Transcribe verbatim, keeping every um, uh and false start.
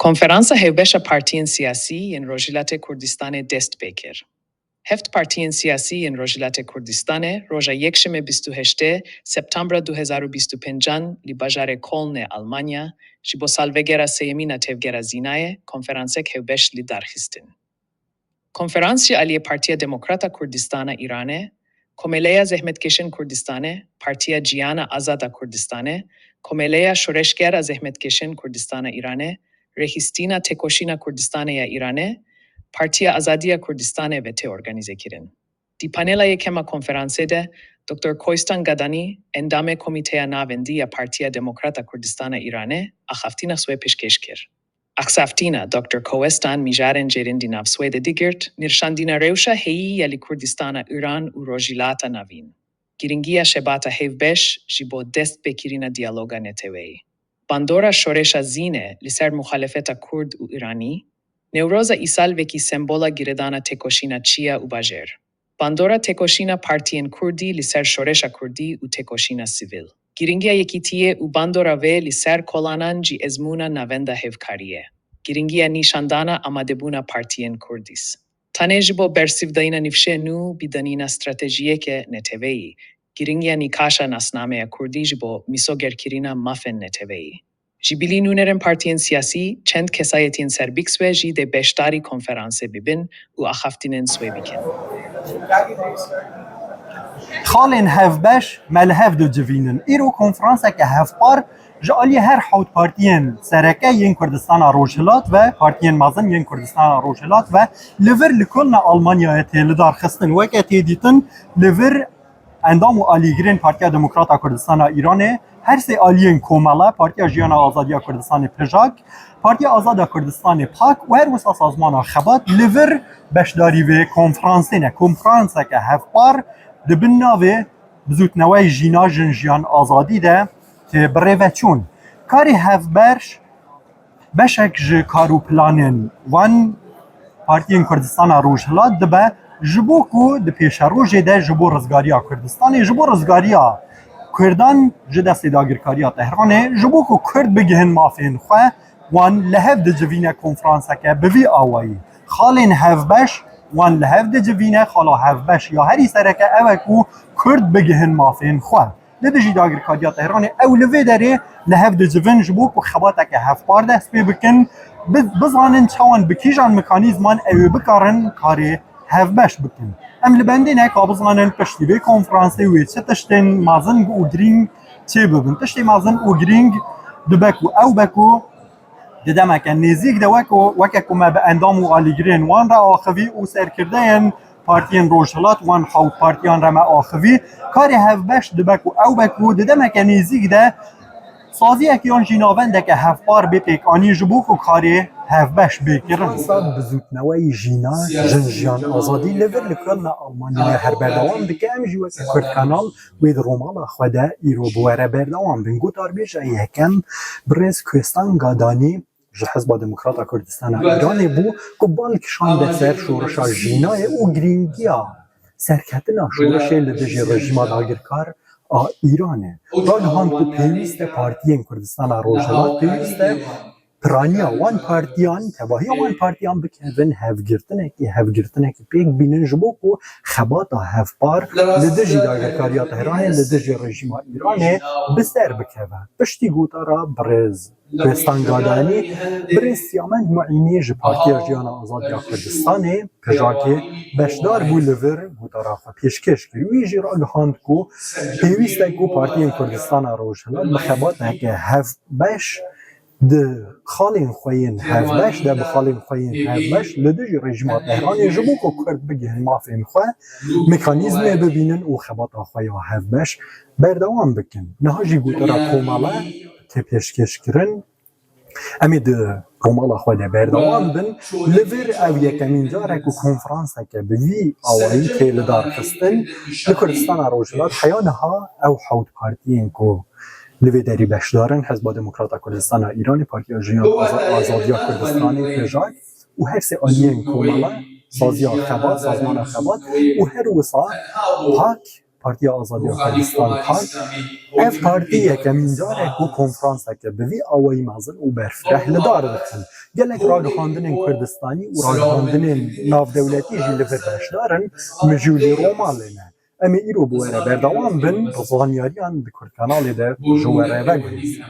Konferansa Hevbeş a Partiyên Siyasî yên Rojhilatê Kurdistanê dest pê kir. Heft partiyên siyasî yên Rojhilatê Kurdistanê roja Yekşemê bîst û heştê Septembra du hezar û bîst û pêncan li bajarê Kolnê Almanya ji bo salvegera sêyemîn a tevgera Zînayê konferansek hevbeş li dar xistin. Konferans ji aliyê Partiya Demokrat a Kurdistan a Îranê, Komeleya Zehmetkêşên Kurdistanê, Partiya Ciyana Azad a Kurdistanê, Komeleya Şoreşger a Zehmetkêşên Kurdistan a Îranê, Rêxistina Têkoşîna Kurdistanê ya Îranê, Partiya Azadiya Kurdistanê ve tê organîzekirin. Di panela yekem a konferansê de Doktor Koystan Gadanî, endamê Komîteya Navendî ya Partiya Demokrat a Kurdistanê Îranê, axaftina xwe pêşkêş kir. Axaftina Doktor Koystan mijarên cêrîn di nav Swêdê digirt, nîşandina rewşa heyî ya li Kurdistana Îran û Rojhilata Navîn. Girîngiya xebata hevbeş ji bo destpêkirina diyaloga neteweyî. Bandora şoreşa Zînê li ser muxalefeta Kurd û Îranî, Newroza îsal wekî sembola girêdana têkoşîna çiya û bajêr. Bandora têkoşîna partiyên Kurdî li ser şoreşa Kurdî û têkoşîna sivîl. Girîngiya yekîtiyê û bandora wê li ser kolanan jî ezmûna navenda hevkariyê. Girîngiya nîşandana amadebûna partiyên Kurdîs. Tanê ji bo bersivdayîna nifşê nû bi danîna stratejiyeke neteweyî, girîngiya nîqaşa nasnameya Kurdî ji bo mîsogerkirina mafên neteweyî. Ji bilî nûnerên partiyên siyasî çend kesayetiyên serbixwe jî dê beşdarî konferansê bibin û axaftinên swê bikin. Xalên hevbeş me li hev dicivînin. Îro konferanseke hevpar ji aliyê her hewt partiyên sereke yên Kurdistana Rojhilat ve partiyên mezin yên Kurdistana Rojhilat ve li vir li Kolna Almanyayê tê lidarxistin. Weke tê dîtin li vir endam û alîgirên Partiya Demokrat a Kurdistana Îranê, her sê aliyên komele, Partiya Jiyana Azadiya Kurdistanê, PJAK, Partiya Azad a Kurdistanê, PAK û her wisa Sazmana Xebat li vir beşdarî vê konferansê ne. Konferanseke hevpar di bin navê Bizûtnewey Jîna, Jin, Jiyan, Azadî de tê birêveçûn. Karê hevbeş beşek ji kar û planên van partiyên Kurdistana Rojhilat dibe ji bo ku di pêşerojê de ji bo rizgariya Kurdistanê, ji bo rizgariya Kurdan ji destê dagirkariya Tehranê, ji bo ku Kurd bigihin mafên xwe, wan li hev dicivîne konferanseke bi vî awayî. Xalên hevbeş wan li hev dicivîne, xala hevbeş ya herî sereke ew e ku Kurd bigihin mafên xwe. Li dijî dagirkariya Tehranê ew li vê derê li hev dicivin ji bo ku xebateke hevpar dest pê bikin, bi-, bizanin çawan bi kîjan mekanîzman ew ê bikarin karê hevbeş bikin. Em li bendê ne ka bizanin piştî vê konferansê wê çi tiştên mezin û girîng çê bibin. Tiştê mezin û girîng dibe ku ew be ku di demeke nêzîk de wek, weke ku me bi endam û alîgirên wan re axivî û serkirdeyên partiyên Rojhilat wan hewt partiyan re me axivî, karê hevbeş dibe ku ew be ku di demeke nêzîk de saziyek yan jî navendeke hevpar bê pêkanî ji bo ku karê hevbeş bê kirin. Konferansa Bizûtneweyî Jîna, Jin, Jiyan, Azadî li vir li Kolna Almanyayê her berdewam dike. Em jî weke Kurd Kanal wê di romala xwe de îro bi we re berdewam bin. Gotarbêja yekem birêz Koystan Gadanî ji Hizba Demokrat a Kurdistana Îranê bû ku bal kişande ser şoreşa Jînayê û girîngiya serketina şoreşê li dijî rejîma dagirkar a Îranê. Ragihand ku pêwîst e partiyên Kurdistana Rojhilat, pêwîst e piraniya wan partiyan, tevahiya wan partiyan bikevin hevgirtinekê, hevgirtinekê pêk bînin ji bo ku xebata hevpar li dijî dagirkariya Tehranê, li dijî rejîma Îranê bi ser bikeve. Piştî gotara birêz Koystan Gadanî, birêz Siyamend Muînî ji Partiya Jiyana Azadiya Kurdistanê, PJAKê, beşdar bû, li vir gotara xwe pêşkêş kir. Wî jî ragihand ku pêwîst e ku partiyên Kurdistana Rojhilat bi xebateke hevbeş di xalên xwe yên hevbeş de, bi xalên xwe yên hevbeş li dijî rejîma Tehranê ji bo ku Kurd bigihin mafên xwe, mekanîzmê bibînin û xebata xwe ya hevbeş berdewam bikin. Niha jî gotara komele tê pêşkêşkirin. Em ê di romala xwe de berdewam bin. Li vir ev yekemîn car e ku konferanseke bi vî awayî tê lidarxistin. Li Kurdistana Rojhilat heya niha ew hewt partiyên ku li vê derî beşdar in, Hizba Demokrat a Kurdistana Îranê, Partiya Jiyan Aza-, Azadiya Kurdistanê, PJAK û her sê aliyên komele, saziya Xebat, sazmana Xebat û her wisa PAK, Partiya Azadiya Kurdistan, PAK. Ev partî yekemîn car e ku konferanseke bi vî awayî mezin û berfireh li dar dixin. Gelek ragihandinên Kurdistanî û ragihandinên navdewletî jî li vir beşdar in, mijûlî Romalê ne. Em ê îro bi we re berdewam bin, bi zanyariyan di Kurd Kanalê de ji we re veguhîzin.